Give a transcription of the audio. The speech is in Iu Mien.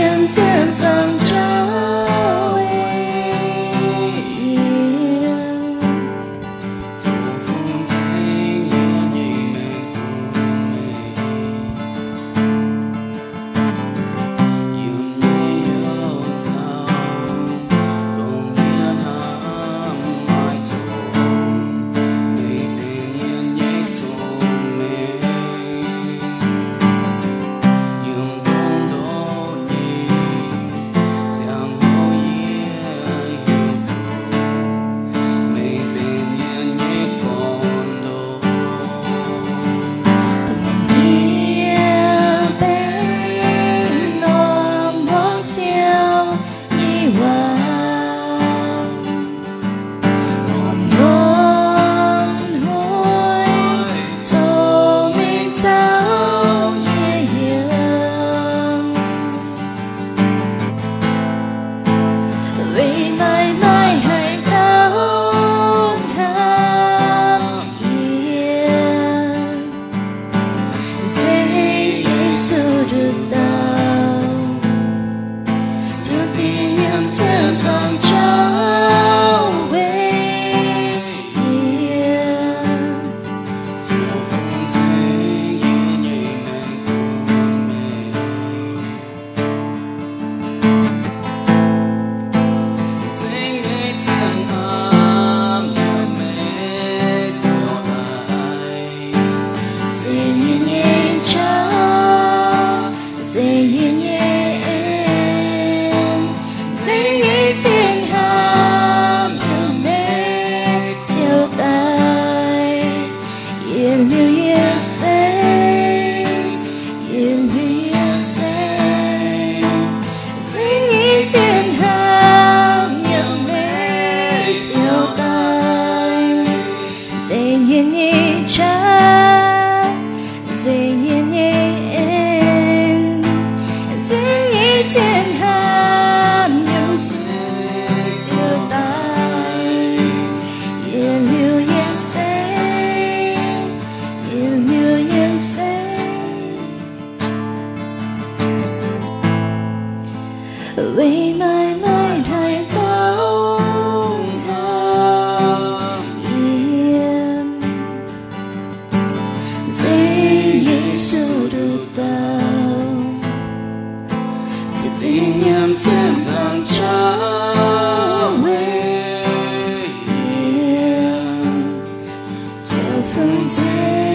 Ziepc nzaangc jauv weic yiem, zuqc fungx nzengc yie nyei maengc bun meih. Yiem meih youz nzauh, dongh yie hnamv maiv zuqc, meih benx yie nyei cong-mengh. Yiem dongh ndoqv nyei ziangh hoc yie hiuv duqv meih benx yie nyei gorn-ndoqv. Bun yie benx norm hmuangv ziouv nyei waac, norm-norm hnoi zoux mengh caux yie yiem. Weic maaih maaih haaix dauh hnamv yie, nzengc Yesu nduqc dauh, ziouc dingh yiem ziepc nzaangc jauv weic yiem, zuqc fungx nzengc yie nyei maengc bun meih. Nzengc nyei zien hnamv yiem meih ziouc daic, nzengc yie nyei qaqv, nzengc yie nyei en. Nzengc nyei zien hnamv yiem meih ziouc daic, yietc liuz yietc seix, yietc liuz yietc seix. Nzengc nyei zien hnamv yiem meih ziouc daic, nzengc yie nyei qaqv, nzengc yie nyei en. Nzengc nyei zien hnamv yiem meih ziouc daic, yietc liuz yietc seix, yietc liuz yietc seix. Weic maaih maaih haaix dauh hnamv yie, nzengc Yesu nduqc dauh, ziouc dingh yiem ziepc nzaangc jauv weic yiem, ziouc fungx nzengc